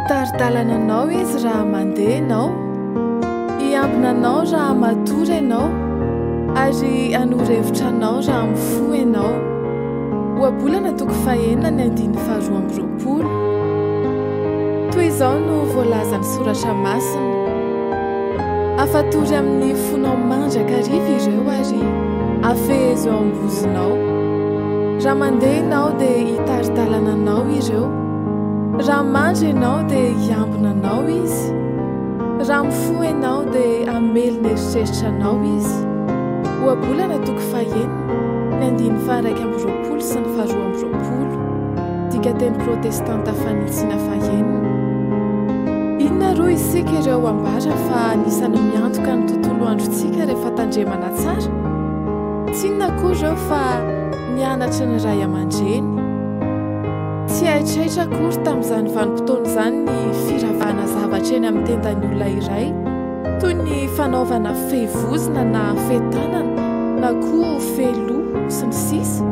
Hitari-dalana anao izy raha mandeha ianao, hiambina anao raha matory ianao, ary hanoro hevitra anao raha mifoha ianao. Ohabolana toko fahenina ny andininy faharoa amby roapolo. Toy izao no voalazan'ny Soratra Masina, Afatory amin'ny fonao mandrakariva ireo ary afehezo eo am-bozonao. Raha mandeha ianao dia hitari-dalana anao ireo. Raha mandry ianao dia hiambina anao izy. Raha mifoha ianao dia hamely ny eritreritra anao izy. Ohabolana toko fahenina, ny andininy faha-21 sy ny faha-22. Dikateny protestanta fanitsiana fahenina. Inona roa isika ireo ambara fa anisan'ny miantoka ny tontolo androntsika rehefa tandremana tsara? Tsy inona akory ireo fa ny anatry ny ray aman-dreny. Tsy haitraitra akory tamin'izany vanim-potoana izany ny firavahana zavatra eny amin'ny tendan'ny olona iray, toy ny fanaovana fehy vozona na fehy tanana na koa fehy loha, sy ny sisa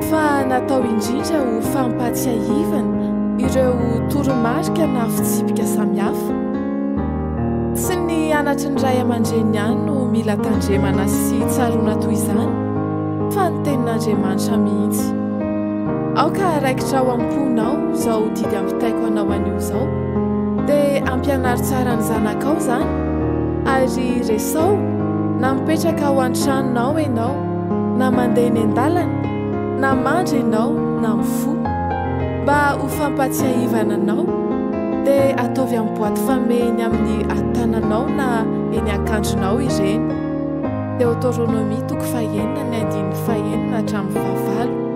Fa natao indrindra ho fampahatsiahivana ireo toromarika na fitsipika samihafa. Tsy ny anatry ny ray aman-dreny ihany no mila tandremana sy tsaroana toy izany, fa ny Tenin'Andriamanitra mihitsy. Aoka haraikitra ao am-ponao izao didy ampitaiko anao anio izao, dia ampianaro tsara ny zanakao izany, ary resaho na mipetraka ao an-tranonao ianao, na mandeha eny an-dalana, na mandry ianao na mifoha. Mba ho fampahatsiahivana anao, dia ataovy amin'ny boaty famehiny amin'ny tananao na eny an-kandrinao ireny. Deotoronomia toko fahenina ny andininy fahenina hatramin'ny fahavalo.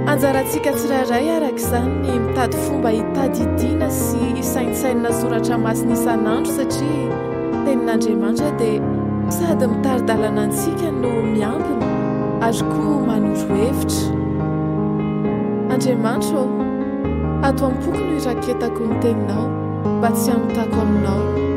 Anjarantsika tsirairay araka izany ny mitady fomba hitadidiana sy hisaintsainina soratra masina isan'andro satria Tenin'Andriamanitra dia sady mitari-dalana antsika no miambina ary koa manoro hevitra. Andriamanitra ô, ato am-poko no iraketako ny Teninao mba tsy hanotako aminao.